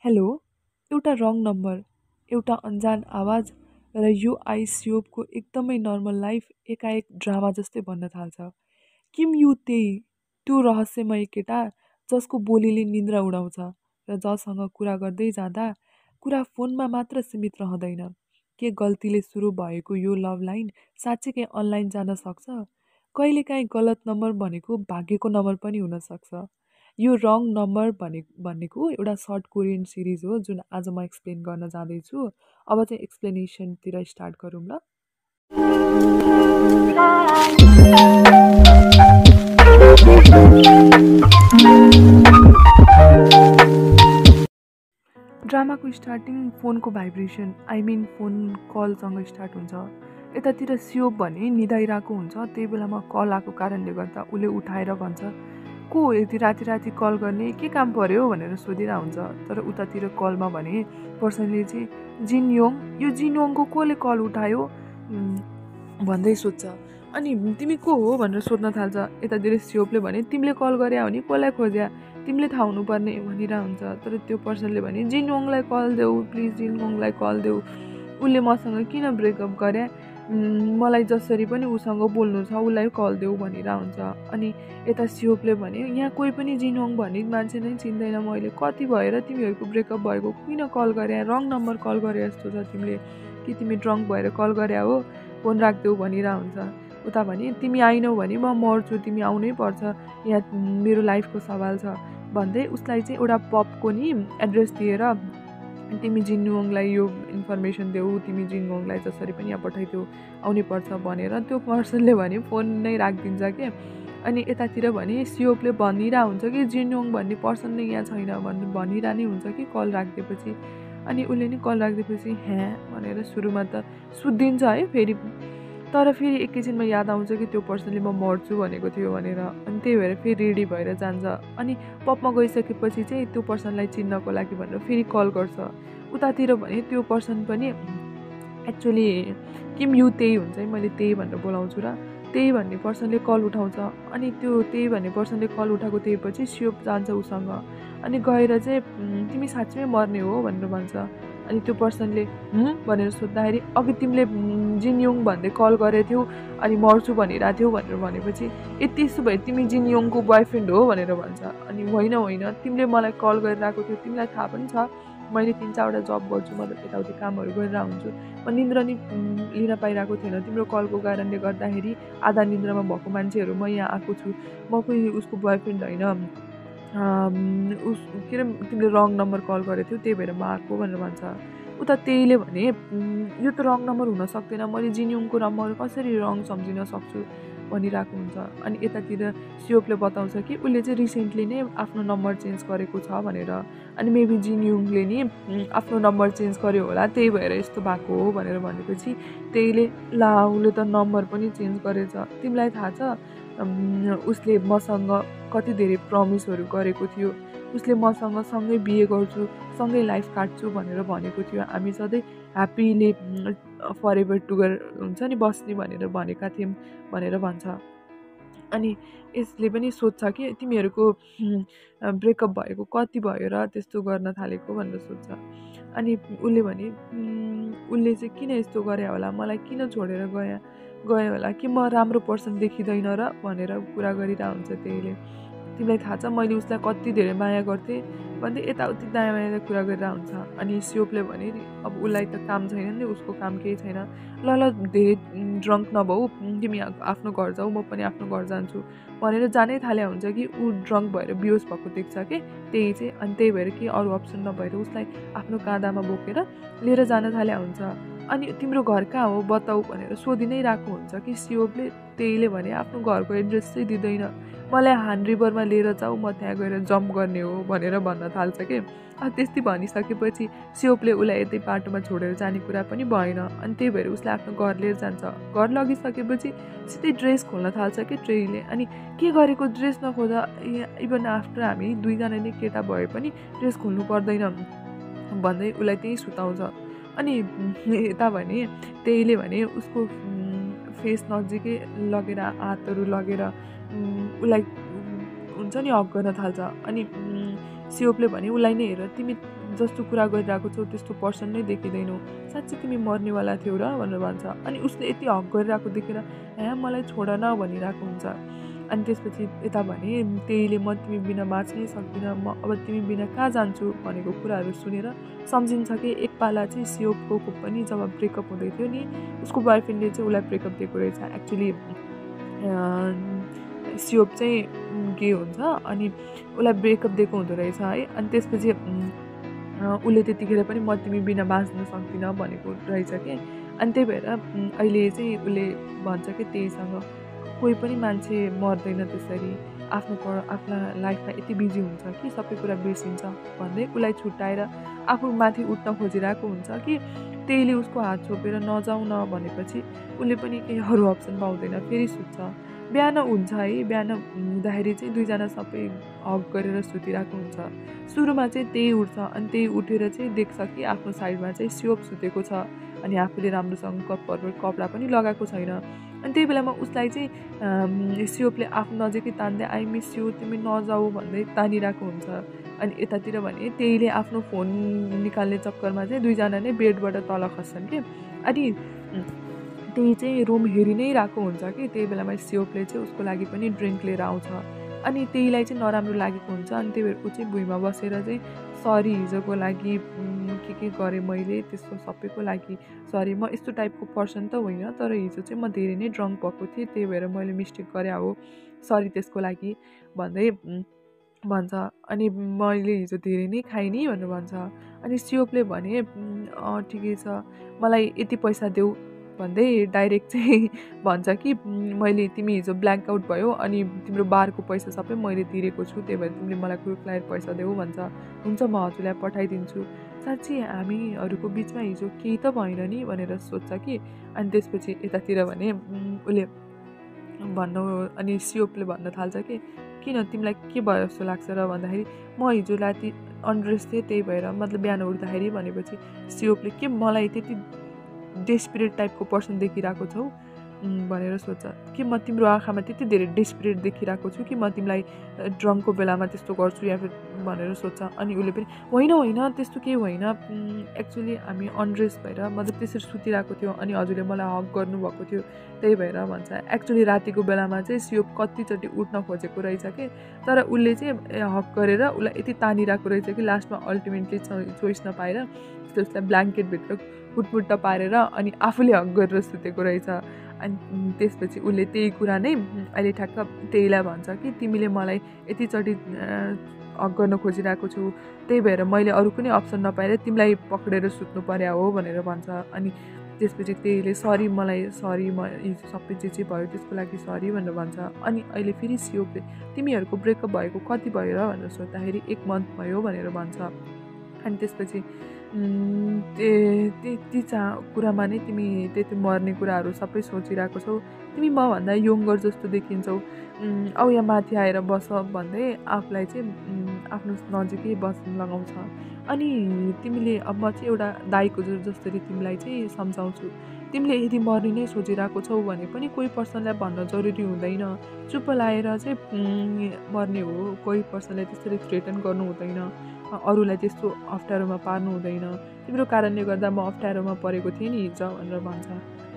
Hello, एउटा रङ number, एउटा अनजान आवाज र यो आइसियोपको एकदमै नर्मल लाइफ एकाएक ड्रामा जस्तै बन्न थाल्छ। किम यु त्यही त्यो रहस्यमय केटा जसको बोलीले निन्द्रा उडाउँछ र जसँग कुरा गर्दै जाँदा कुरा फोनमा मात्र सीमित रहँदैन। के गल्तीले सुरु भएको यो लभ लाइन साँच्चीकै अनलाइन जान सक्छ? कहिलेकाहीँ गलत नम्बर भनेको भाग्यको नम्बर पनि हुनसक्छ। यो रङ नम्बर भनेको एउटा सर्ट कोरियन सिरिज हो जुन आज म एक्सप्लेन गर्न जाँदैछु। अब चाहिँ एक्सप्लेनेसनतिर स्टार्ट गरौँ ल। ड्रामाको स्टार्टिङ फोनको भाइब्रेसन फोन कलसँग स्टार्ट हुन्छ। यतातिर सियोप भने निदाइरहेको हुन्छ। त्यही बेलामा कल आएको कारणले गर्दा उसले उठाएर भन्छ, को हो यति राति राति कल गर्ने, के काम पर्यो भनेर सोधिरहेको हुन्छ। तर उतातिर कलमा भने पर्सनले चाहिँ जिनयोङ, यो जिनयोङको कसले कल उठायो भन्दै सोध्छ। अनि तिमी को हो भनेर सोध्न थाल्छ। यतातिर सियोपले भने तिमीले कल गरे हो नि, कसलाई खोज्या, तिमीले थाहा हुनुपर्ने भनिरहेको हुन्छ। तर त्यो पर्सनले भने जिनयोङलाई कल देऊ प्लिज, जिनयोङलाई कल देऊ, उसले मसँग किन ब्रेकअप गरे, मलाई जसरी पनि उसँग बोल्नु छ, उसलाई कल देऊ भनिरहेको हुन्छ। अनि यता सियोपले भने यहाँ कोही पनि जिनयोङ भन्ने मान्छे नै चिन्दैन मैले, कति भएर तिमीहरूको ब्रेकअप भएको, किन कल गरे, रङ नम्बर कल गरे जस्तो छ तिमीले, कि तिमी ड्रङ्क भएर कल गरे हो, फोन राखिदेऊ भनिरहेको हुन्छ। उता भने तिमी आइनौ भने म मर्छु, तिमी आउनै पर्छ, यहाँ मेरो लाइफको सवाल छ भन्दै उसलाई चाहिँ एउटा पपको नि एड्रेस दिएर तिमी जिनयोङलाई यो इन्फर्मेसन देऊ, तिमी जिनयोङलाई जसरी पनि यहाँ पठाइदेऊ, आउनै पर्छ भनेर त्यो पर्सनले भने फोन नै राखिदिन्छ के। अनि यतातिर भने सियोपले भनिरहेको हुन्छ कि जिनयोङ भन्ने पर्सन नै यहाँ छैन भनिरह नै हुन्छ कि कल राखिदिएपछि। अनि उसले नि कल राखिदिएपछि ह्या भनेर सुरुमा त सुत्दिन्छ है, फेरि तर फेरि एकैछिनमा याद आउँछ कि त्यो पर्सनले म मर्छु भनेको थियो भनेर। अनि त्यही भएर फेरि रेडी भएर जान्छ। अनि पपमा गइसकेपछि चाहिँ त्यो पर्सनलाई चिन्नको लागि भनेर फेरि कल गर्छ। उतातिर भने त्यो पर्सन पनि एक्चुअली किम यु त्यही हुन्छ है, मैले त्यही भनेर बोलाउँछु र त्यही भन्ने पर्सनले कल उठाउँछ। अनि त्यो त्यही भन्ने पर्सनले कल उठाएको थिएपछि सियोप जान्छ उसँग। अनि गएर चाहिँ तिमी साँच्चै मर्ने हो भनेर भन्छ। अनि त्यो पर्सनले भनेर सोद्धाखेरि अघि तिमीले जिनयोङ भन्दै कल गरेको थियौ अनि मर्छु भनिरहेको थियौ भनेर भनेपछि ए त्यसो भए तिमी जिनयोङको बोयफ्रेन्ड हो भनेर भन्छ। अनि होइन होइन, तिमीले मलाई कल गरिरहेको थियो, तिमीलाई थाहा पनि छ मैले 3-4वटा जब गर्छु, मतलब यताउति कामहरू गरिरहेको हुन्छु, म निन्द्रा नि लिन पाइरहेको थिएन तिम्रो कलको कारणले गर्दाखेरि। आधा निन्द्रामा भएको मान्छेहरू म यहाँ आएको छु, म कोही उसको बोयफ्रेन्ड होइन, उस के अरे तिमीले रङ नम्बर कल गरेको थियौ त्यही भएर म आएको भनेर भन्छ। उता त्यहीले भने यो त रङ नम्बर हुन सक्दैन, मैले जिनयोङको नम्बर कसरी रङ सम्झिन सक्छु भनिरहेको हुन्छ। अनि यतातिर सियोपले बताउँछ कि उसले चाहिँ रिसेन्टली नै आफ्नो नम्बर चेन्ज गरेको छ भनेर। अनि मेबी जिनयोङले नि आफ्नो नम्बर चेन्ज गर्यो होला, त्यही भएर यस्तो भएको हो भनेर भनेपछि त्यहीले ला उसले त नम्बर पनि चेन्ज गरेछ, तिमीलाई थाहा छ उसले मसँग कति धेरै प्रमिसहरू गरेको थियो, उसले मसँग सँगै बिहे गर्छु, सँगै लाइफ काट्छु भनेर भनेको थियो, हामी सधैँ ह्याप्पीली फरएभर टुगेदर हुन्छ नि बस्ने भनेर भनेका थियौँ भनेर भन्छ। अनि यसले पनि सोध्छ कि तिमीहरूको ब्रेकअप भएको कति भयो र त्यस्तो गर्न थालेको भनेर सोध्छ। अनि उसले भने उसले चाहिँ किन यस्तो गरे होला, मलाई किन छोडेर गयो होला, कि म राम्रो पर्सन देखिँदैन र भनेर कुरा गरिरहेको हुन्छ त्यहीले। तिमीलाई थाहा छ मैले उसलाई कति धेरै माया गर्थेँ भन्दै यताउति दायाँ बायाँ कुरा गरिरहेको हुन्छ। अनि सियोपले भने अब उसलाई त काम छैन नि, उसको काम केही छैन, ल ल धेरै ड्रङ्क नभऊ, तिमी आफ्नो घर जाऊ, म पनि आफ्नो घर जान्छु भनेर जानै थाले हुन्छ कि ऊ ड्रङ्क भएर बिहोस भएको देख्छ कि त्यही चाहिँ। अनि त्यही भएर के अरू अप्सन नभएर उसलाई आफ्नो काँधामा बोकेर लिएर जान थाले हुन्छ। अनि तिम्रो घर कहाँ हो बताऊ भनेर सोधि नै रहेको हुन्छ कि सियोपले। त्यहीले भने आफ्नो घरको एड्रेस चाहिँ दिँदैन, मलाई हान रिभरमा लिएर जाऊ, म त्यहाँ गएर जम्प गर्ने हो भनेर भन्न थाल्छ कि। त्यस्तै भनिसकेपछि सियोपले उसलाई यतै बाटोमा छोडेर जाने कुरा पनि भएन। अनि त्यही भएर उसलाई आफ्नो घर लिएर जान्छ। घर लगिसकेपछि सिधै ड्रेस खोल्न थाल्छ कि ट्रेले। अनि के गरेको ड्रेस नखोल्दा, इभन आफ्टर हामी दुईजना नै केटा भए पनि ड्रेस खोल्नु पर्दैन भन्दै उसलाई त्यही सुताउँछ। अनि यता भने त्यहीले भने उसको फेस नजिकै लगेर हातहरू लगेर उसलाई हुन्छ नि हक गर्न थाल्छ। अनि सियोपले भने उसलाई नै हेर, तिमी जस्तो कुरा गरिरहेको छौ त्यस्तो पर्सन नै देखिँदैनौ, साँच्चै तिमी मर्नेवाला थियौ र भनेर भन्छ। अनि उसले यति हक गरिरहेको देखेर मलाई छोड न भनिरहेको हुन्छ। अनि त्यसपछि यता भने त्यहीले म तिमी बिना बाँच्नै सक्दिनँ, म अब तिमी बिना कहाँ जान्छु भनेको कुराहरू सुनेर सम्झिन्छ कि एक पाला चाहिँ सियोपको पनि जब ब्रेकअप हुँदै थियो नि, उसको बोयफ्रेन्डले चाहिँ उसलाई ब्रेकअप दिएको रहेछ। एक्चुली सियोप चाहिँ गे हुन्छ अनि उसलाई ब्रेकअप दिएको हुँदो रहेछ है। अनि त्यसपछि उसले त्यतिखेर पनि म तिमी बिना बाँच्न सक्दिनँ भनेको रहेछ कि। अनि त्यही भएर अहिले चाहिँ उसले भन्छ कि त्यहीसँग कोही पनि मान्छे मर्दैन त्यसरी, आफ्ना लाइफमा यति बिजी हुन्छ कि सबै कुरा बिर्सिन्छ भन्दै उसलाई छुट्याएर आफू माथि उठ्न खोजिरहेको हुन्छ कि त्यहीले उसको हात छोपेर नजाऊ न भनेपछि उसले पनि केही अरू अप्सन पाउँदैन, फेरि सुत्छ। बिहान हुन्छ है, बिहान हुँदाखेरि चाहिँ दुईजना सबै हक गरेर सुतिरहेको हुन्छ। सुरुमा चाहिँ त्यही उठ्छ अनि त्यही उठेर चाहिँ देख्छ कि आफ्नो साइडमा चाहिँ सियोप सुतेको छ अनि आफूले राम्रोसँग कपडा पनि लगाएको छैन। अनि त्यही बेलामा उसलाई चाहिँ सियोपले आफ्नो नजिकै तान्दै आई मिस यु, तिमी नजाऊ भन्दै तानिरहेको हुन्छ। अनि यतातिर भने त्यहीले आफ्नो फोन निकाल्ने चक्करमा चाहिँ दुईजना नै बेडबाट तल खस्छन् कि। अनि त्यही चाहिँ रुम हेरि नै रहेको हुन्छ कि त्यही बेलामा सियोपले चाहिँ उसको लागि पनि ड्रिङ्क लिएर आउँछ। अनि त्यहीलाई चाहिँ नराम्रो लागेको हुन्छ। अनि त्यही भएर ऊ चाहिँ भुइँमा बसेर चाहिँ सरी, हिजोको लागि के गरेँ मैले त्यस्तो सबैको लागि सरी, म यस्तो टाइपको पर्सन त होइन, तर हिजो चाहिँ म धेरै नै ड्रङ्क भएको थिएँ, त्यही भएर मैले मिस्टेक गरेँ हो, सरी त्यसको लागि भन्दै भन्छ। अनि मैले हिजो धेरै नै खाएँ नि भनेर भन्छ। अनि सियोपले भने ठिकै छ, मलाई यति पैसा देऊ भन्दै डाइरेक्ट चाहिँ भन्छ कि मैले तिमी हिजो ब्ल्याङ्क आउट भयो अनि तिम्रो बारको पैसा सबै मैले तिरेको छु, त्यही भएर तिमीले मलाई कुर्कुलाएर पैसा देऊ भन्छ। हुन्छ म हजुरलाई पठाइदिन्छु। साँच्ची हामीहरूको बिचमा हिजो केही त भएन नि भनेर सोध्छ कि। अनि त्यसपछि यतातिर भने उसले अनि सियोपले भन्न थाल्छ कि किन तिमीलाई के भयो जस्तो लाग्छ र भन्दाखेरि म हिजो राति अनड्रेस थिएँ त्यही भएर, मतलब बिहान उठ्दाखेरि भनेपछि सियोपले के मलाई त्यति डेस्परेट टाइपको पर्सन देखिरहेको छौ भनेर सोध्छ कि म तिम्रो आँखामा त्यति धेरै डेस्परेट देखिरहेको छु कि म तिमीलाई ड्रङ्कको बेलामा त्यस्तो गर्छु या फिर भनेर सोध्छ। अनि उसले पनि होइन होइन त्यस्तो केही होइन, एक्चुअली हामी अनड्रेस भएर मतलब त्यसरी सुतिरहेको थियो अनि हजुरले मलाई हक गर्नुभएको थियो त्यही भएर भन्छ। एक्चुअली रातिको बेलामा चाहिँ सियोप कतिचोटि उठ्न खोजेको रहेछ कि, तर उसले चाहिँ हक गरेर उसलाई यति तानिरहेको रहेछ कि लास्टमा अल्टिमेटली चोइस नपाएर उसलाई ब्ल्याङ्केटभित्र फुटफुट्ट पारेर अनि आफूले हक गरेर सुतेको रहेछ। अनि त्यसपछि उसले त्यही कुरा नै अहिले ठ्याक्क त्यहीलाई भन्छ कि तिमीले मलाई यतिचोटि हक गर्न खोजिरहेको छु, त्यही भएर मैले अरू कुनै अप्सन नपाएर तिमीलाई पक्रेर सुत्नु पर्यो हो भनेर भन्छ। अनि त्यसपछि त्यहीले सरी म हिजो सबै जे भयो त्यसको लागि सरी भनेर भन्छ। अनि अहिले फेरि सियोपले तिमीहरूको ब्रेकअप भएको कति भयो र भनेर सोद्धाखेरि 1 मन्थ भयो भनेर भन्छ। अनि त्यसपछि ती कुरामा नै तिमी त्यति मर्ने कुराहरू सबै सोचिरहेको छौ, तिमी मभन्दा यङ्गर जस्तो देखिन्छौ, अब यहाँ माथि आएर बस भन्दै आफूलाई चाहिँ आफ्नो नजिकै बस्न लगाउँछ। अनि तिमीले अब म चाहिँ एउटा दाइको जसरी तिमीलाई चाहिँ सम्झाउँछु, तिमीले यदि मर्ने नै सोचिरहेको छौ भने पनि कोही पर्सनलाई भन्न जरुरी हुँदैन, चुप लाएर चाहिँ मर्ने हो, कोही पर्सनलाई त्यसरी थ्रेटन गर्नु हुँदैन, अरूलाई त्यस्तो अप्ठ्यारोमा पार्नु हुँदैन, तिम्रो कारणले गर्दा म अप्ठ्यारोमा परेको थिएँ नि हिजो भनेर भन्छ।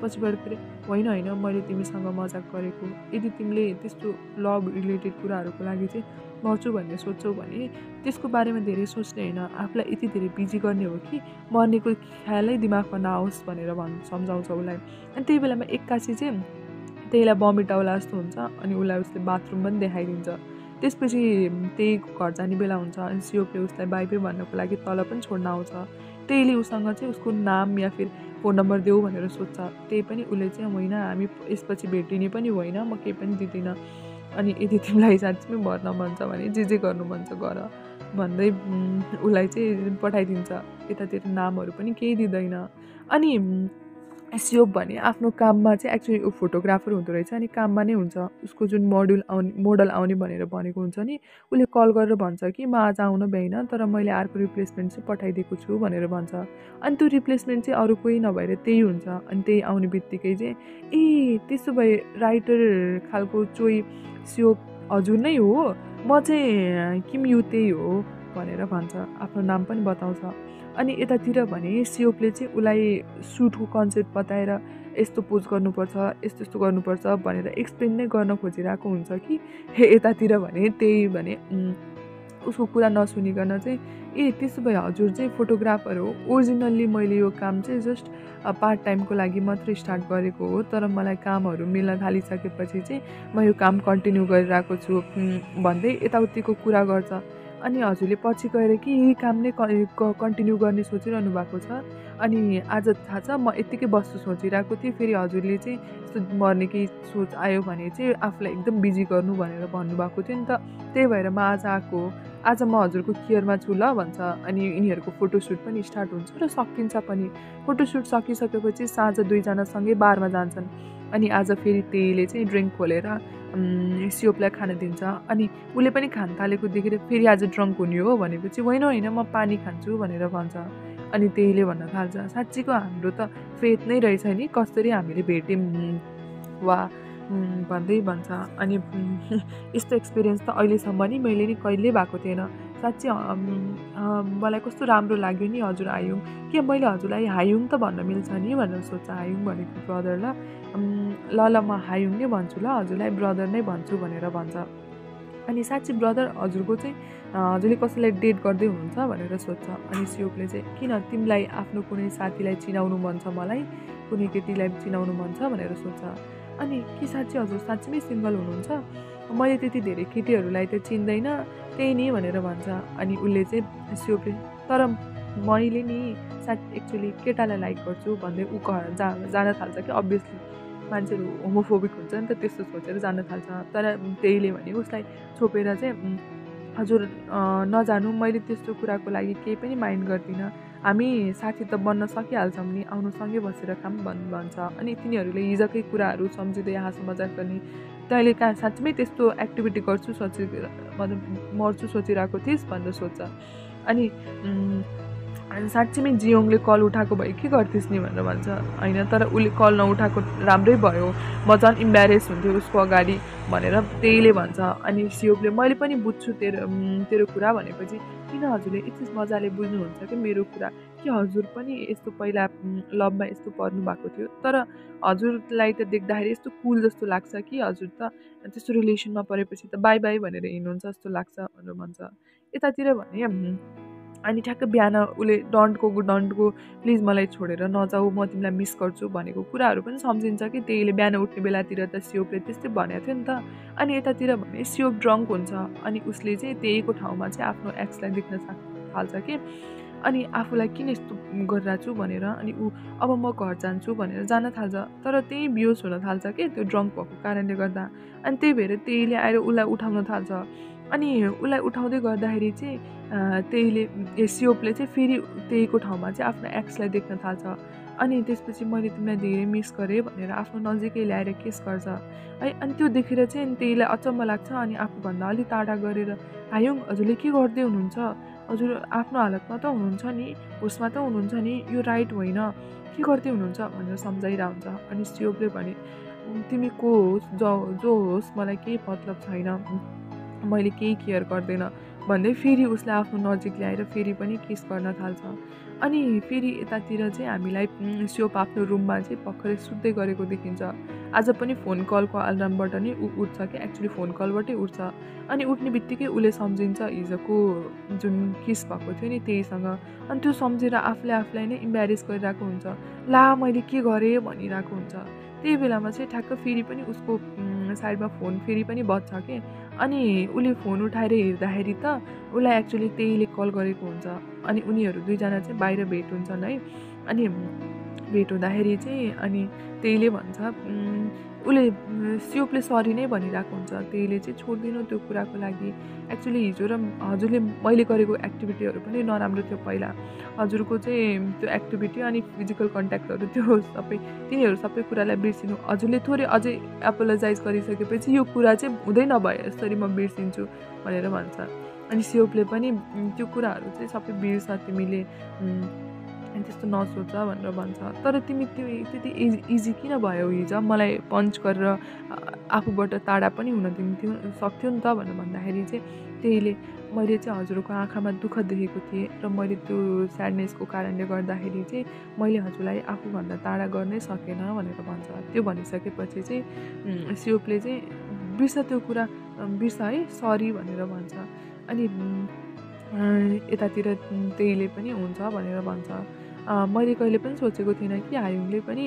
पछिबाट फेरि होइन मैले तिमीसँग मजाक गरेको, यदि तिमीले त्यस्तो लभ रिलेटेड कुराहरूको लागि चाहिँ मर्छु भन्ने सोच्छौ भने त्यसको बारेमा धेरै सोच्ने होइन, आफूलाई यति धेरै बिजी गर्ने हो कि मर्नेको ख्यालै दिमागमा नआओस् भनेर सम्झाउँछ उसलाई। अनि त्यही बेलामा एक्कासी चाहिँ त्यहीलाई बमिट आउला जस्तो हुन्छ अनि उसलाई उसले बाथरुम पनि देखाइदिन्छ। त्यसपछि त्यही घर जाने बेला हुन्छ अनि सियोपले उसलाई बाई बाई भन्नको लागि तल पनि छोड्न आउँछ। त्यहीले उसँग चाहिँ उसको नाम या फिर फोन नम्बर देऊ भनेर सोध्छ, त्यही पनि उसले चाहिँ होइन हामी यसपछि भेटिने पनि होइन, म केही पनि दिँदिनँ, अनि यदि तिमीलाई साँच्चै मर्न मन छ भने जे गर्नु मन छ गर भन्दै उसलाई चाहिँ पठाइदिन्छ। यतातिर नामहरू पनि केही दिँदैन। अनि सियोप भने आफ्नो काममा चाहिँ एक्चुअली ऊ फोटोग्राफर हुँदो रहेछ अनि काममा नै हुन्छ, उसको जुन मोडल आउने भनेर भनेको हुन्छ नि, उसले कल गरेर भन्छ कि म आज आउन भ्याइनँ तर मैले अर्को रिप्लेसमेन्ट चाहिँ पठाइदिएको छु भनेर भन्छ। अनि त्यो रिप्लेसमेन्ट चाहिँ अरू कोही नभएर त्यही हुन्छ। अनि त्यही आउने बित्तिकै चाहिँ ए त्यसो भए राइटर खालको चोइ सियोप हजुर नै हो, म चाहिँ किम यु त्यही हो भनेर भन्छ, आफ्नो नाम पनि बताउँछ। अनि यतातिर भने सियोपले चाहिँ उसलाई सुटको कन्सेप्ट बताएर यस्तो पोज गर्नुपर्छ, यस्तो यस्तो गर्नुपर्छ भनेर एक्सप्लेन नै गर्न खोजिरहेको हुन्छ कि यतातिर भने त्यही भने उसको कुरा नसुनिकन चाहिँ त्यसो भए हजुर चाहिँ फोटोग्राफर हो, ओरिजिनल्ली मैले यो काम चाहिँ जस्ट पार्ट टाइमको लागि मात्रै स्टार्ट गरेको हो, तर मलाई कामहरू मिल्न थालिसकेपछि चाहिँ म यो काम कन्टिन्यू गरिरहेको छु भन्दै यताउतिको कुरा गर्छ। अनि हजुरले पछि गएर कि यही काम नै कन्टिन्यू गर्ने सोचिरहनु भएको छ। अनि आज थाहा छ म यत्तिकै बस्छु सोचिरहेको थिएँ, फेरि हजुरले चाहिँ यस्तो मर्ने केही सोच आयो भने चाहिँ आफूलाई एकदम बिजी गर्नु भनेर भन्नुभएको थियो नि त, त्यही भएर म आज आएको हो। आज म हजुरको केयरमा छु ल भन्छ। अनि यिनीहरूको फोटोसुट पनि स्टार्ट हुन्छ र सकिन्छ पनि। फोटोसुट सकिसकेपछि साँझ दुईजनासँगै बारमा जान्छन्। अनि आज फेरि त्यहीले चाहिँ ड्रिङ्क खोलेर सियोपलाई खान दिन्छ। अनि उसले पनि खान थालेको देखेर फेरि आज ड्रङ्क हुने हो भनेपछि होइन होइन म पानी खान्छु भनेर भन्छ। अनि त्यहीले भन्न थाल्छ, साँच्चीको हाम्रो त फेथ नै रहेछ नि, कसरी हामीले भेट्यौँ वा भन्दै भन्छ। अनि यस्तो एक्सपिरियन्स त अहिलेसम्म नि मैले नि कहिल्यै भएको थिएन। साँच्ची मलाई कस्तो राम्रो लाग्यो नि हजुर हायुङ, के मैले हजुरलाई हायुङ त भन्न मिल्छ नि भनेर सोध्छ हायुङ भनेको ब्रदरलाई। ल म हायुङ नै भन्छु ल, हजुरलाई ब्रदर नै भन्छु भनेर भन्छ। अनि साँच्ची ब्रदर हजुरको चाहिँ हजुरले कसैलाई डेट गर्दै हुनुहुन्छ भनेर सोध्छ। अनि सियोपले चाहिँ किन तिमीलाई आफ्नो कुनै साथीलाई चिनाउनु मन छ, मलाई कुनै केटीलाई चिनाउनु मन छ भनेर सोध्छ। अनि के साँच्ची हजुर साँच्ची नै सिङ्गल हुनुहुन्छ, मैले त्यति धेरै केटीहरूलाई त चिन्दैन त्यही नि भनेर भन्छ। अनि उसले चाहिँ सियोपले तर मैले नि एक्चुअली केटालाई लाइक गर्छु भन्दै ऊ जान थाल्छ कि अभियसली मान्छेहरू होमोफोबिक हुन्छ नि त, त्यस्तो सोचेर जान थाल्छ। तर त्यहीले भने उसलाई छोपेर चाहिँ हजुर नजानु, मैले त्यस्तो कुराको लागि केही पनि माइन्ड गर्दिनँ, हामी साथी त बन्न सकिहाल्छौँ नि, आउनु सँगै बसेर खाम भन्छ। अनि तिनीहरूले हिजोकै कुराहरू सम्झिँदै हाँसो मजाक गर्ने, तैँले कहाँ साँच्चीमै त्यस्तो एक्टिभिटी गर्छु मतलब मर्छु सोचिरहेको थिइस् भनेर सोध्छ। अनि साँच्चीमै जियोङले कल उठाएको भए के गर्थिस् नि भनेर भन्छ। होइन तर उसले कल नउठाएको राम्रै भयो, म झन् इम्ब्यारेस हुन्थ्यो उसको अगाडि भनेर त्यहीले भन्छ। अनि सियोपले मैले पनि बुझ्छु तेरो कुरा भनेपछि किन हजुरले यति मजाले बुझ्नुहुन्छ कि मेरो कुरा, कि हजुर पनि यस्तो पहिला लभमा यस्तो पर्नु भएको थियो, तर हजुरलाई त देख्दाखेरि यस्तो कुल जस्तो लाग्छ कि हजुर त त्यस्तो रिलेसनमा परेपछि त बाई बाई भनेर हिँड्नुहुन्छ जस्तो लाग्छ भनेर भन्छ। यतातिर भने अनि ठ्याक्क बिहान उसले डन्टको प्लिज मलाई छोडेर नजाऊ, म तिमीलाई मिस गर्छु भनेको कुराहरू पनि सम्झिन्छ कि त्यहीले बिहान उठ्ने बेलातिर त सियोपले त्यस्तै भनेको थियो नि त। अनि यतातिर भने सियोप ड्रङ्क हुन्छ। अनि उसले चाहिँ त्यहीको ठाउँमा चाहिँ आफ्नो एक्सलाई देख्न थाल्छ कि अनि आफूलाई किन यस्तो गरिरहेको छु भनेर। अनि ऊ अब म घर जान्छु भनेर जान थाल्छ, तर त्यही बिहोस हुन थाल्छ कि त्यो ड्रङ्क भएको कारणले गर्दा। अनि त्यही भएर त्यहीले आएर उसलाई उठाउन थाल्छ। अनि उसलाई उठाउँदै गर्दाखेरि चाहिँ त्यहीले सियोपले चाहिँ फेरि त्यहीको ठाउँमा चाहिँ आफ्नो एक्सलाई देख्न थाल्छ। अनि त्यसपछि मैले तिमीलाई धेरै मिस गरेँ भनेर आफ्नो नजिकै ल्याएर केस गर्छ है। अनि त्यो देखेर चाहिँ त्यहीलाई अचम्म लाग्छ। अनि आफूभन्दा अलिक टाढा गरेर हायुङ हजुरले के गर्दै हुनुहुन्छ, हजुर आफ्नो हालतमा त हुनुहुन्छ नि, होसमा त हुनुहुन्छ नि, यो राइट होइन, के गर्दै हुनुहुन्छ भनेर सम्झाइरहेको हुन्छ। अनि सियोपले भने तिमी को होस् जो होस् मलाई केही मतलब छैन, मैले केही केयर गर्दैन भन्दै फेरि उसलाई आफ्नो नजिक ल्याएर फेरि पनि किस गर्न थाल्छ। अनि फेरि यतातिर चाहिँ हामीलाई सियोप आफ्नो रुममा चाहिँ भर्खरै सुत्दै गरेको देखिन्छ। आज पनि फोन कलको अलार्मबाट नै उठ्छ कि एक्चुली फोन कलबाटै उठ्छ। अनि उठ्ने बित्तिकै उसले सम्झिन्छ हिजोको जुन किस भएको थियो नि त्यहीसँग। अनि त्यो सम्झेर आफूलाई नै इम्ब्यारेस गरिरहेको हुन्छ, ला मैले के गरेँ भनिरहेको हुन्छ। त्यही बेलामा चाहिँ ठ्याक्क फेरि पनि उसको साइडमा फोन फेरि पनि बज्छ कि अनि उसले फोन उठाएर हेर्दाखेरि त उसलाई एक्चुली त्यहीले कल गरेको हुन्छ। अनि उनीहरू दुईजना चाहिँ बाहिर भेट हुन्छन् है। अनि भेट हुँदाखेरि चाहिँ अनि त्यहीले भन्छ उसले सियोपले सरी नै भनिरहेको हुन्छ। त्यहीले चाहिँ छोड्दिनँ त्यो कुराको लागि, एक्चुली हिजो र हजुरले मैले गरेको एक्टिभिटीहरू पनि नराम्रो थियो पहिला, हजुरको चाहिँ त्यो एक्टिभिटी अनि फिजिकल कन्ट्याक्टहरू त्यो सबै तिनीहरू सबै कुरालाई बिर्सिनु, हजुरले थोरै अझै एपोलोजाइज गरिसकेपछि यो कुरा चाहिँ हुँदै नभए यसरी म बिर्सिन्छु भनेर भन्छ। अनि सियोपले पनि त्यो कुराहरू चाहिँ सबै बिर्स, तिमीले त्यस्तो नसोच भनेर भन्छ। तर तिमी त्यो त्यति इजी किन भयो हिजो, मलाई पन्च गरेर आफूबाट टाढा पनि हुन सक्थ्यो नि त भनेर भन्दाखेरि चाहिँ त्यहीले मैले चाहिँ हजुरको आँखामा दुःख देखेको थिएँ र मैले त्यो स्याडनेसको कारणले गर्दाखेरि चाहिँ मैले हजुरलाई आफूभन्दा टाढा गर्नै सकेन भनेर भन्छ। त्यो भनिसकेपछि चाहिँ सियोपले चाहिँ बिर्स त्यो कुरा बिर्स है, सरी भनेर भन्छ। अनि यतातिर त्यहीले पनि हुन्छ भनेर भन्छ। मैले कहिले पनि सोचेको थिइनँ कि हायुङले पनि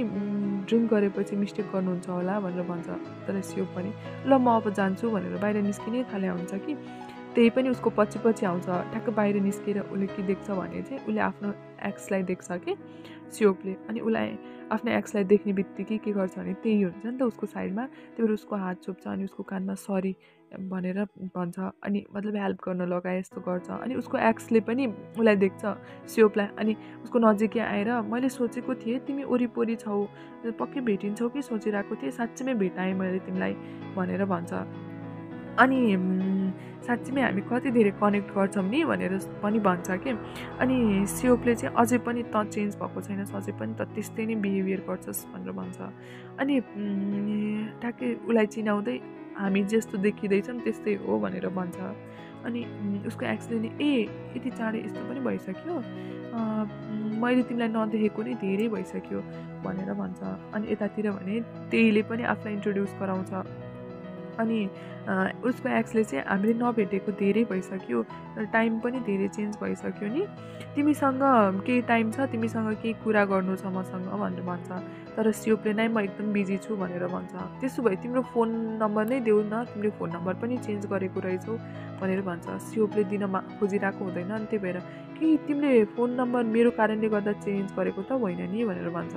ड्रिङ्क गरेपछि मिस्टेक गर्नुहुन्छ होला भनेर भन्छ। तर सियोप पनि ल म अब जान्छु भनेर बाहिर निस्किनै थाले हुन्छ कि त्यही पनि उसको पछि पछि आउँछ। ठ्याक्क बाहिर निस्केर उसले के देख्छ भने चाहिँ उसले आफ्नो एक्सलाई देख्छ कि सियोपले। अनि उसलाई आफ्नो एक्सलाई देख्ने बित्तिकै के गर्छ भने त्यही हुन्छ नि त उसको साइडमा, त्यही भएर उसको हात छोप्छ अनि उसको कानमा सरी भनेर भन्छ। अनि मतलब हेल्प गर्न लगाए जस्तो गर्छ। अनि उसको एक्सले पनि उसलाई देख्छ सियोपलाई, अनि उसको नजिकै आएर मैले सोचेको थिएँ तिमी वरिपरि छौ, पक्कै भेटिन्छौ कि सोचिरहेको थिएँ, साँच्चीमै भेटाएँ मैले तिमीलाई भनेर भन्छ। अनि साँच्चीमै हामी कति धेरै कनेक्ट गर्छौँ नि भनेर पनि भन्छ कि। अनि सियोपले चाहिँ अझै पनि त चेन्ज भएको छैनस्, अझै पनि त त्यस्तै नै बिहेभियर गर्छस् भनेर भन्छ। अनि ठ्याक्कै उसलाई चिनाउँदै हामी जस्तो देखिँदैछौँ त्यस्तै हो भनेर भन्छ। अनि उसको एक्सले नि यति चाँडै यस्तो पनि भइसक्यो, मैले तिमीलाई नदेखेको नै धेरै भइसक्यो भनेर भन्छ। अनि यतातिर भने त्यहीले पनि आफूलाई इन्ट्रोड्युस गराउँछ। अनि उसको एक्सले चाहिँ हामीले नभेटेको धेरै भइसक्यो, टाइम पनि धेरै चेन्ज भइसक्यो नि, तिमीसँग केही टाइम छ, तिमीसँग केही कुरा गर्नु छ मसँग भनेर भन्छ। तर सियोपले नै म एकदम बिजी छु भनेर भन्छ। त्यसो भए तिम्रो फोन नम्बर नै देऊ न, तिम्रो फोन नम्बर पनि चेन्ज गरेको रहेछौ भनेर भन्छ। सियोपले दिनमा खोजिरहेको हुँदैन, अनि त्यही भएर कि तिमीले फोन नम्बर मेरो कारणले गर्दा चेन्ज गरेको त होइन नि भनेर भन्छ।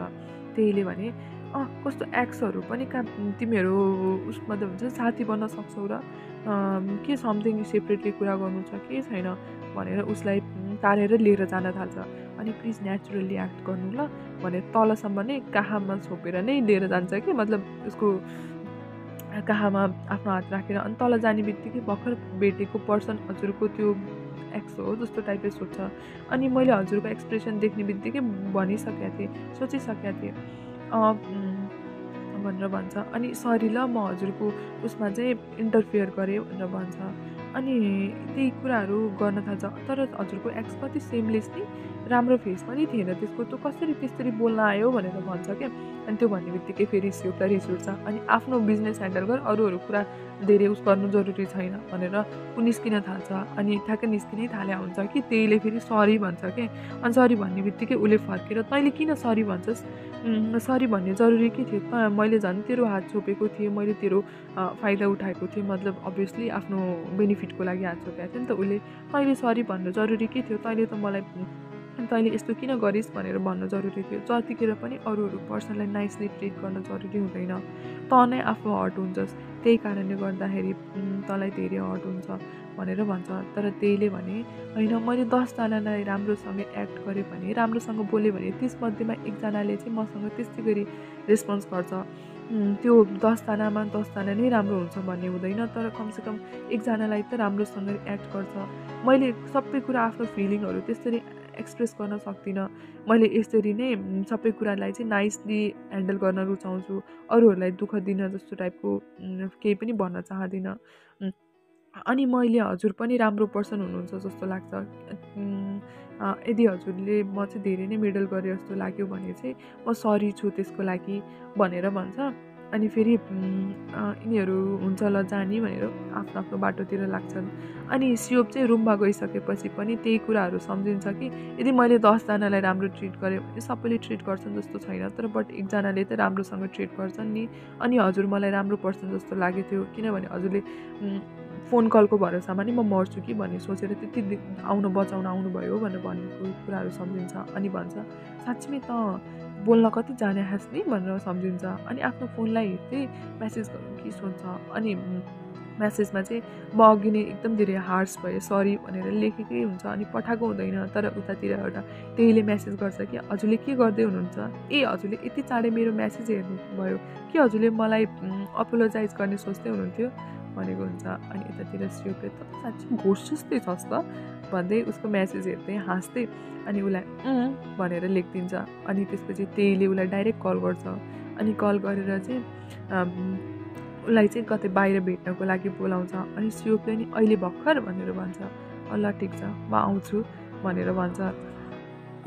त्यहीले भने कस्तो एक्सहरू पनि कहाँ तिमीहरू उसमा त हुन्छ साथी बन्न सक्छौ र के समथिङ सेपरेटली कुरा गर्नु छ के छैन भनेर उसलाई तारेर लिएर जान थाल्छ। अनि प्लिज नेचुरली एक्ट गर्नु ल भनेर तलसम्म नै काखमा छोपेर नै लिएर जान्छ कि, मतलब उसको काखमा आफ्नो हात राखेर। अनि तल जाने बित्तिकै भर्खर भेटेको पर्सन हजुरको त्यो एक्स हो जस्तो टाइपले सोध्छ। अनि मैले हजुरको एक्सप्रेसन देख्ने बित्तिकै भनिसकेको थिएँ, सोचिसकेको थिएँ भनेर भन्छ। अनि सरी ल म हजुरको उसमा चाहिँ इन्टरफियर गरेँ भनेर भन्छ। अनि त्यही कुराहरू गर्न थाल्छ। तर हजुरको एक्स कति सेमलेस नि, राम्रो फेस पनि थिएन त्यसको, त कसरी त्यसरी बोल्न आयो भनेर भन्छ क्या। अनि त्यो भन्ने बित्तिकै फेरि सियोपलाई रिस उठ्छ। अनि आफ्नो बिजनेस ह्यान्डल गर, अरूहरू कुरा धेरै उस गर्नु जरुरी छैन भनेर ऊ निस्किन थाल्छ। अनि ठ्याक्कै निस्किनै थाले हुन्छ कि त्यहीले फेरि सरी भन्छ के। अनि सरी भन्ने बित्तिकै उसले फर्केर तैँले किन सरी भन्छस्, सरी भन्ने जरुरी के थियो त, मैले झन् तेरो हात छोपेको थिएँ, मैले तेरो फाइदा उठाएको थिएँ, मतलब अभियसली आफ्नो बेनिफिटको लागि हात छोपेको थिएँ नि त उसले, तैँले सरी भन्नु जरुरी के थियो, तैँले यस्तो किन गरिस् भनेर भन्न जरुरी थियो। जतिखेर पनि अरूहरू पर्सनलाई नाइसली ट्रिट गर्न जरुरी हुँदैन, त नै आफू हर्ट हुन्छस्, त्यही कारणले गर्दाखेरि तँलाई धेरै हर्ट हुन्छ भनेर भन्छ। तर त्यहीले भने होइन, मैले 10जनालाई राम्रोसँग एक्ट गरेँ भने, राम्रोसँग बोलेँ भने त्यसमध्येमा एकजनाले चाहिँ मसँग त्यस्तै गरी रेस्पोन्स गर्छ। त्यो 10जनामा 10जना नै राम्रो हुन्छ भन्ने हुँदैन, तर कमसेकम एकजनालाई त राम्रोसँग एक्ट गर्छ। मैले सबै कुरा आफ्नो फिलिङहरू त्यसरी एक्सप्रेस गर्न सक्दिनँ, मैले यसरी नै सबै कुरालाई चाहिँ नाइसली ह्यान्डल गर्न रुचाउँछु, अरूहरूलाई दुःख दिन जस्तो टाइपको केही पनि भन्न चाहदिनँ। अनि मैले हजुर पनि राम्रो पर्सन हुनुहुन्छ जस्तो लाग्छ, यदि हजुरले म चाहिँ धेरै नै मेडल गरेँ जस्तो लाग्यो भने चाहिँ म सरी छु त्यसको लागि भनेर भन्छ। अनि फेरि यिनीहरू हुन्छ ल जाने भनेर आफ्नो आफ्नो बाटोतिर लाग्छन्। अनि सियोप चाहिँ रुममा गइसकेपछि पनि त्यही कुराहरू सम्झिन्छ कि यदि मैले 10जनालाई राम्रो ट्रिट गरेँ भने सबैले ट्रिट गर्छन् जस्तो छैन, तर बट एकजनाले त राम्रोसँग ट्रिट गर्छन् नि। अनि हजुर मलाई राम्रो पर्सन जस्तो लागेको थियो, किनभने हजुरले फोन कलको भरोसामा नि म मर्छु कि भन्ने सोचेर त्यति बचाउन आउनुभयो भनेर भनेको कुराहरू सम्झिन्छ। अनि भन्छ साँच्चीमै त बोल्न कति जाने खास नि भनेर सम्झिन्छ। अनि आफ्नो फोनलाई हेर्दै मेसेज गर्नु कि सोध्छ। अनि मेसेजमा चाहिँ म अघि नै एकदम धेरै हार्स भएँ, सरी भनेर लेखेकै हुन्छ, अनि पठाएको हुँदैन। तर उतातिर एउटा त्यहीले मेसेज गर्छ कि हजुरले के गर्दै हुनुहुन्छ, हजुरले यति चाँडै मेरो मेसेज हेर्नुभयो कि हजुरले मलाई अपोलोजाइज गर्ने सोच्दै हुनुहुन्थ्यो भनेको हुन्छ। अनि यतातिर सियोपले त साँच्चै घोष जस्तै छस् त भन्दै उसको मेसेज हेर्दै हाँस्दै अनि उसलाई भनेर लेखिदिन्छ। अनि त्यसपछि त्यहीले उसलाई डाइरेक्ट कल गर्छ। अनि कल गरेर चाहिँ उसलाई चाहिँ कतै बाहिर भेट्नको लागि बोलाउँछ। अनि सियोपले नि अहिले भर्खर भनेर भन्छ, ल ठिक छ म आउँछु भनेर भन्छ।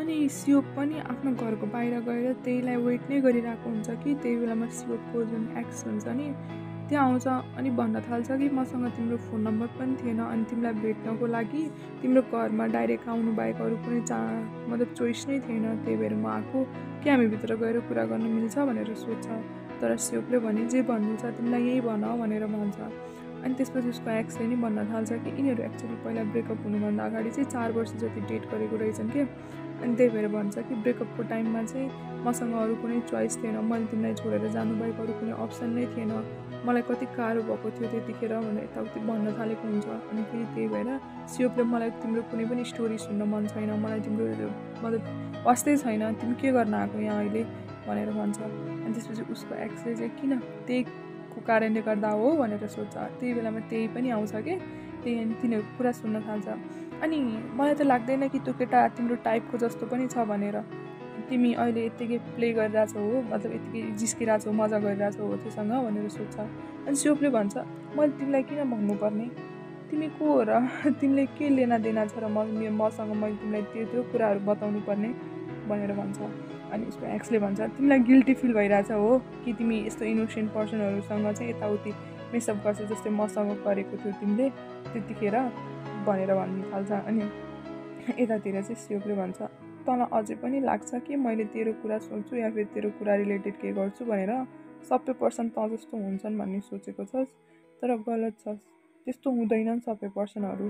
अनि सियोप पनि आफ्नो घरको बाहिर गएर त्यहीलाई वेट नै गरिरहेको हुन्छ कि त्यही बेलामा सियोपको जुन एक्स हुन्छ नि त्यहाँ आउँछ अनि भन्न थाल्छ कि मसँग तिम्रो फोन नम्बर पनि थिएन अनि तिमीलाई भेट्नको लागि तिम्रो घरमा डाइरेक्ट आउनु बाहेक अरू कुनै मतलब चोइस नै थिएन, त्यही भएर म आएको कि हामीभित्र गएर कुरा गर्न मिल्छ भनेर सोध्छ। तर सियोपले भने जे भन्नु छ तिमीलाई यही भन भनेर भन्छ। अनि त्यसपछि उसको एक्सले नि भन्न थाल्छ कि यिनीहरू एक्चुअली पहिला ब्रेकअप हुनुभन्दा अगाडि चाहिँ 4 वर्ष जति डेट गरेको रहेछन् कि अनि त्यही भएर भन्छ कि ब्रेकअपको टाइममा चाहिँ मसँग अरू कुनै चोइस थिएन, मैले तिमीलाई छोडेर जानु बाहेक अरू कुनै अप्सन नै थिएन, मलाई कति गाह्रो भएको थियो त्यतिखेर भनेर यताउति भन्न थालेको हुन्छ। अनि फेरि त्यही भएर सियोपले मलाई तिम्रो कुनै पनि स्टोरी सुन्न मन छैन, मलाई तिम्रो मतलब वास्तै छैन, तिमी के गर्न आएको यहाँ अहिले भनेर भन्छ। अनि त्यसपछि उसको एक्सले चाहिँ किन त्यहीको कारणले गर्दा हो भनेर सोध्छ। त्यही बेलामा त्यही पनि आउँछ कि त्यही तिनीहरू कुरा सुन्न थाल्छ। अनि मलाई त लाग्दैन कि त्यो केटा तिम्रो टाइपको जस्तो पनि छ भनेर, तिमी अहिले यत्तिकै प्ले गरिरहेछौ हो, मतलब यत्तिकै जिस्किरहेछौ, मजा गरिरहेछौ हो त्योसँग भनेर सोध्छ। अनि सियोपले भन्छ मैले तिमीलाई किन भन्नुपर्ने, तिमी को हो र तिमीले के लेना देना छ र मसँग मैले तिमीलाई त्यो कुराहरू बताउनु पर्ने भनेर भन्छ। अनि उसको एक्सले भन्छ तिमीलाई गिल्टी फिल भइरहेछ हो कि तिमी यस्तो इनोसेन्ट पर्सनहरूसँग चाहिँ यताउति मेसअप गर्छ जस्तै मसँग गरेको थियो तिमीले त्यतिखेर भनेर भन्न थाल्छ। अनि यतातिर चाहिँ सियोपले भन्छ तँलाई अझै पनि लाग्छ कि मैले तेरो कुरा सोच्छु या फिर तेरो कुरा रिलेटेड के गर्छु भनेर, सबै पर्सन तँ जस्तो हुन्छन् भन्ने सोचेको छस्, तर गलत छस्, त्यस्तो हुँदैनन् सबै पर्सनहरू,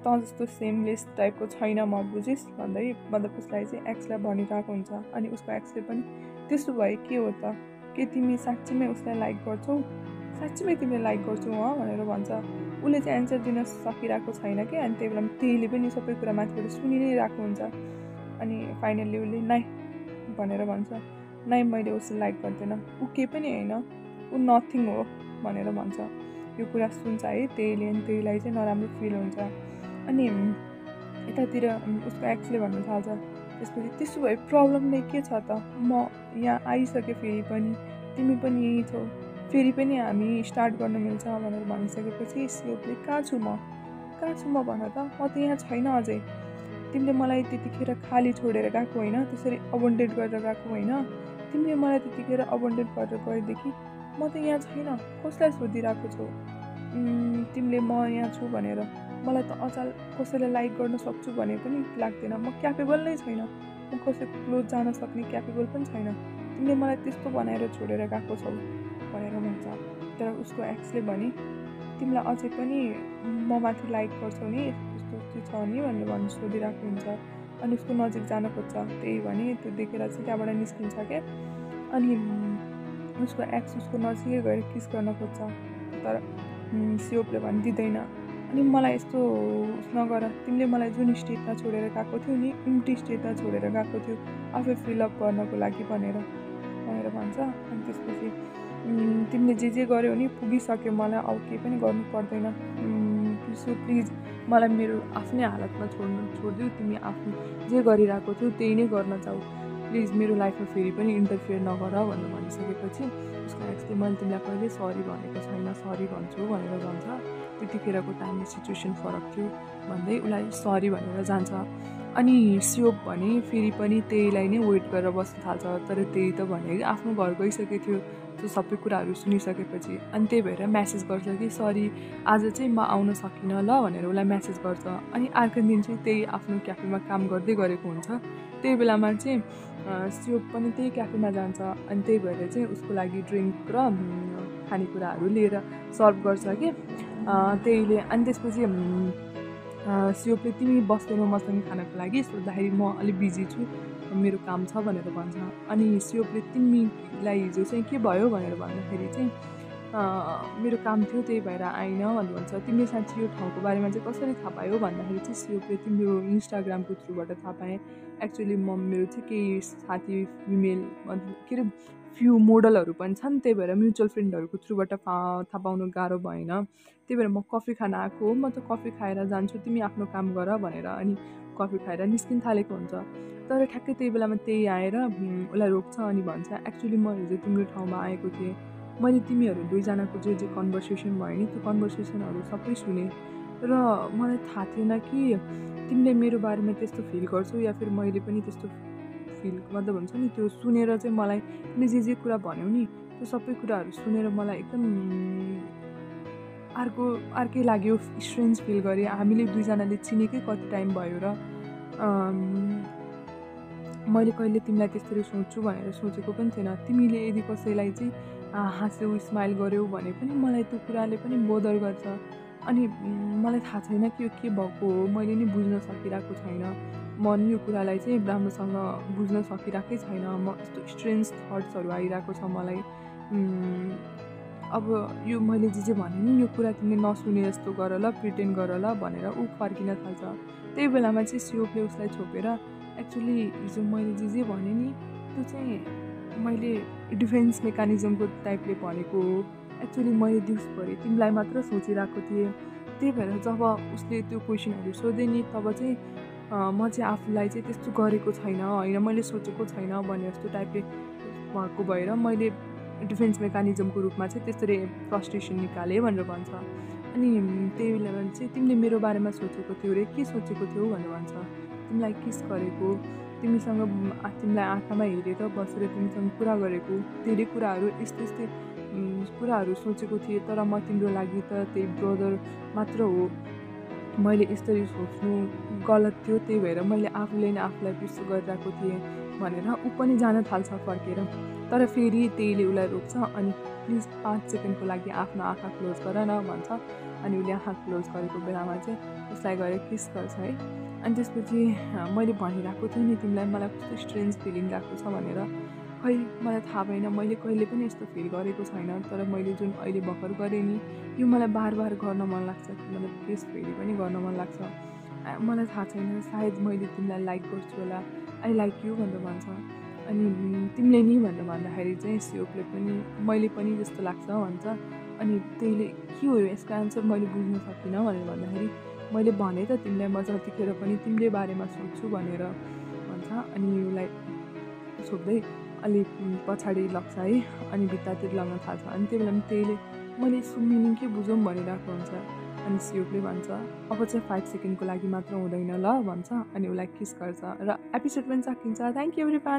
तँ जस्तो सेमलेस टाइपको छैन म बुझिस् भन्दै मतलब उसलाई चाहिँ एक्सलाई भनिरहेको हुन्छ। अनि उसको एक्सले पनि त्यसो भए के हो त, के तिमी साँच्चीमै उसलाई लाइक गर्छौ, साँच्चीमै तिमीले लाइक गर्छौ भनेर भन्छ। उसले चाहिँ एन्सर दिन सकिरहेको छैन कि, अनि त्यही बेला त्यहीले पनि सबै कुरा माथिबाट सुनि नै रहेको हुन्छ। अनि फाइनल्ली उसले नाइ भनेर भन्छ, नाइ मैले उसलाई लाइक गर्दैन, ऊ केही पनि होइन, ऊ नथिङ हो भनेर भन्छ। यो कुरा सुन्छ है त्यहीले, अनि त्यहीलाई चाहिँ नराम्रो फिल हुन्छ। अनि यतातिर उसको एक्सले भन्न थाल्छ त्यसपछि त्यसो भए प्रब्लम नै के छ त, म यहाँ आइसकेँ फेरि पनि, तिमी पनि यही छौ, फेरि पनि हामी स्टार्ट गर्न मिल्छ भनेर भनिसकेपछि सियोपले कहाँ छु म भन त, म त यहाँ छैन अझै, तिमीले मलाई त्यतिखेर खाली छोडेर गएको होइन, त्यसरी अबन्डेड गरेर गएको होइन, तिमीले मलाई त्यतिखेर अबन्डेड गरेर गएदेखि म त यहाँ छैन, कसलाई सोधिरहेको छौ तिमीले म यहाँ छु भनेर, मलाई त अचाल कसैलाई लाइक गर्न सक्छु भने पनि लाग्दैन, म क्यापेबल नै छैन, म कसैको क्लोज जान सक्ने क्यापेबल पनि छैन, तिमीले मलाई त्यस्तो बनाएर छोडेर गएको छौ भनेर भन्छ। तर उसको एक्सले भने तिमीलाई अझै पनि म माथि लाइक गर्छौ नि, यस्तो छ नि भनेर सोधिरहेको हुन्छ। अनि उसको नजिक जान खोज्छ, त्यही भने त्यो देखेर चाहिँ त्यहाँबाट निस्किन्छ क्या। अनि उसको एक्स उसको नजिकै गएर किस गर्न खोज्छ, तर सियोपले भने दिँदैन। अनि मलाई यस्तो नगर, तिमीले मलाई जुन स्टेटमा छोडेर गएको थियो नि, इम्टी स्टेटमा छोडेर गएको थियो आफै फिलअप गर्नको लागि भनेर भन्छ। अनि त्यसपछि तिमीले जे गर्यौ नि पुगिसक्यो, मलाई अब केही पनि गर्नु पर्दैन, सो प्लिज मलाई मेरो आफ्नै हालतमा छोडिदिऊ, तिमी आफ्नो जे गरिरहेको थियौ त्यही नै गर्न चाहौ, प्लिज मेरो लाइफमा फेरि पनि इन्टरफियर नगर भनेर भनिसकेपछि उसको एक्सले मैले तिमीलाई कहिले सरी भनेको छैन, सरी भन्छु भनेर भन्छ। त्यतिखेरको टाइममा सिचुएसन फरक थियो भन्दै उसलाई सरी भनेर जान्छ। अनि सियोप भने फेरि पनि त्यहीलाई नै वेट गरेर बस्न थाल्छ, तर त्यही त भने आफ्नो घर गइसकेको थियो त्यो सबै कुराहरू सुनिसकेपछि। अनि त्यही भएर म्यासेज गर्छ कि सरी आज चाहिँ म आउन सकिनँ ल भनेर उसलाई म्यासेज गर्छ। अनि अर्को दिन चाहिँ त्यही आफ्नो क्याफेमा काम गर्दै गरेको हुन्छ, त्यही बेलामा चाहिँ सियोप पनि त्यही क्याफेमा जान्छ। अनि त्यही भएर चाहिँ उसको लागि ड्रिङ्क र खानेकुराहरू लिएर सर्भ गर्छ कि त्यहीले। अनि त्यसपछि सियोपले तिमी बस्दैनौ मसँग खानको लागि सोद्धाखेरि म अलिक बिजी छु, मेरो काम छ भनेर भन्छ। अनि सियोपले तिमीलाई हिजो चाहिँ के भयो भनेर भन्दाखेरि चाहिँ मेरो काम थियो त्यही भएर आइन भनेर भन्छ। तिमीले साँच्ची यो ठाउँको बारेमा चाहिँ कसरी थाहा पायो भन्दाखेरि चाहिँ सियोपले तिम्रो इन्स्टाग्रामको थ्रुबाट थाहा पाएँ, एक्चुअली मेरो चाहिँ केही साथी फिमेल के अरे फ्यु मोडलहरू पनि छन्, त्यही भएर म्युचुअल फ्रेन्डहरूको थ्रुबाट थाहा पाउनु गाह्रो भएन, त्यही भएर म कफी खान आएको हो, म त कफी खाएर जान्छु, तिमी आफ्नो काम गर भनेर अनि कफी खाएर निस्किन थालेको हुन्छ। तर ठ्याक्कै त्यही बेलामा त्यही आएर उसलाई रोक्छ अनि भन्छ एक्चुअली म हिजो तिम्रो ठाउँमा आएको थिएँ, मैले तिमीहरू दुईजनाको जे कन्भर्सेसन भयो नि त्यो कन्भर्सेसनहरू सबै सुनेँ, र मलाई थाहा थिएन कि तिमीले मेरो बारेमा त्यस्तो फिल गर्छौ या फिर मैले पनि त्यस्तो फिल मतलब हुन्छ नि त्यो सुनेर चाहिँ मलाई तिमीले जे कुरा भन्यौ नि त्यो सबै कुराहरू सुनेर मलाई एकदम अर्कै लाग्यो, स्ट्रेन्ज फिल गरेँ। हामीले दुईजनाले चिनेकै कति टाइम भयो र मैले कहिले तिमीलाई त्यसरी सोच्छु भनेर सोचेको पनि थिएन। तिमीले यदि कसैलाई चाहिँ हाँस्यौ स्माइल गर्यौ भने पनि मलाई त्यो कुराले पनि बोदर गर्छ। अनि मलाई थाहा छैन कि यो के भएको हो, मैले नि बुझ्न सकिरहेको छैन। म नि यो कुरालाई चाहिँ राम्रोसँग बुझ्न सकिरहेकै छैन। म यस्तो स्ट्रेन्ज थट्सहरू आइरहेको छ मलाई। अब यो मैले जे भने नि यो कुरा तिमीले नसुने जस्तो गर ल, प्रिटेन्ड गर ल भनेर ऊ फर्किन थाल्छ। त्यही बेलामा चाहिँ सियोपले उसलाई छोपेर एक्चुअली हिजो मैले जे भने नि त्यो चाहिँ मैले डिफेन्स मेकानिजमको टाइपले भनेको हो। एक्चुअली मैले दिउँसभरि तिमीलाई मात्र सोचिरहेको थिएँ। त्यही भएर जब उसले त्यो क्वेसनहरू सोधेँ नि तब चाहिँ म चाहिँ आफूलाई चाहिँ त्यस्तो गरेको छैन, होइन मैले सोचेको छैन भने जस्तो टाइपले भएको भएर मैले डिफेन्स मेकानिजमको रूपमा चाहिँ त्यसरी फ्रस्ट्रेसन निकालेँ भनेर भन्छ। अनि त्यही बेलामा चाहिँ तिमीले मेरो बारेमा सोचेको थियौ रे, के सोचेको थियौ भनेर भन्छ। तिमीलाई किस गरेको, तिमीसँग तिमीलाई आँखामा हेरेर बसेर तिमीसँग कुरा गरेको, धेरै कुराहरू यस्तै यस्तै कुराहरू सोचेको थिएँ। तर म तिम्रो लागि त त्यही ब्रदर मात्र हो। मैले यसरी सोच्नु गलत थियो, त्यही भएर मैले आफूले नै आफूलाई पिर्सु गरिरहेको थिएँ भनेर ऊ पनि जान थाल्छ फर्केर। तर फेरि त्यहीले उसलाई रोक्छ अनि प्लिज 5 सेकेन्डको लागि आफ्नो आँखा क्लोज गर न भन्छ। अनि उसले आँखा क्लोज गरेको बेलामा चाहिँ उसलाई गएर किस गर्छ है। अनि त्यसपछि मैले भनिरहेको थिएँ नि तिमीलाई मलाई कस्तो स्ट्रेन्ज फिलिङ गएको छ भनेर। खै मलाई थाहा भएन, मैले कहिले पनि यस्तो फिल गरेको छैन। तर मैले जुन अहिले भर्खर गरेँ नि यो मलाई बार गर्न मन लाग्छ, मतलब केस फेरि पनि गर्न मन लाग्छ। मलाई थाहा छैन, सायद मैले तिमीलाई लाइक गर्छु होला, आई लाइक यु भनेर भन्छ। अनि तिमीले नि भनेर भन्दाखेरि चाहिँ सियोपले पनि मैले पनि जस्तो लाग्छ भन्छ। अनि त्यहीले के हो यसको एन्सर मैले बुझ्न सकिनँ भनेर भन्दाखेरि मैले भने त तिमीलाई म जतिखेर पनि तिमीले बारेमा सोध्छु भनेर भन्छ। अनि उसलाई सोध्दै अलिक पछाडि लग्छ है। अनि भित्तातिर लग्न थाल्छ। अनि त्यही बेला त्यहीले मैले यसको मिनिङ के बुझौँ भनिरहेको हुन्छ। अनि सियोपले भन्छ अब चाहिँ 5 सेकेन्डको लागि मात्र हुँदैन ल भन्छ। अनि उसलाई किस गर्छ र एपिसोड पनि सकिन्छ। Thank you everyone.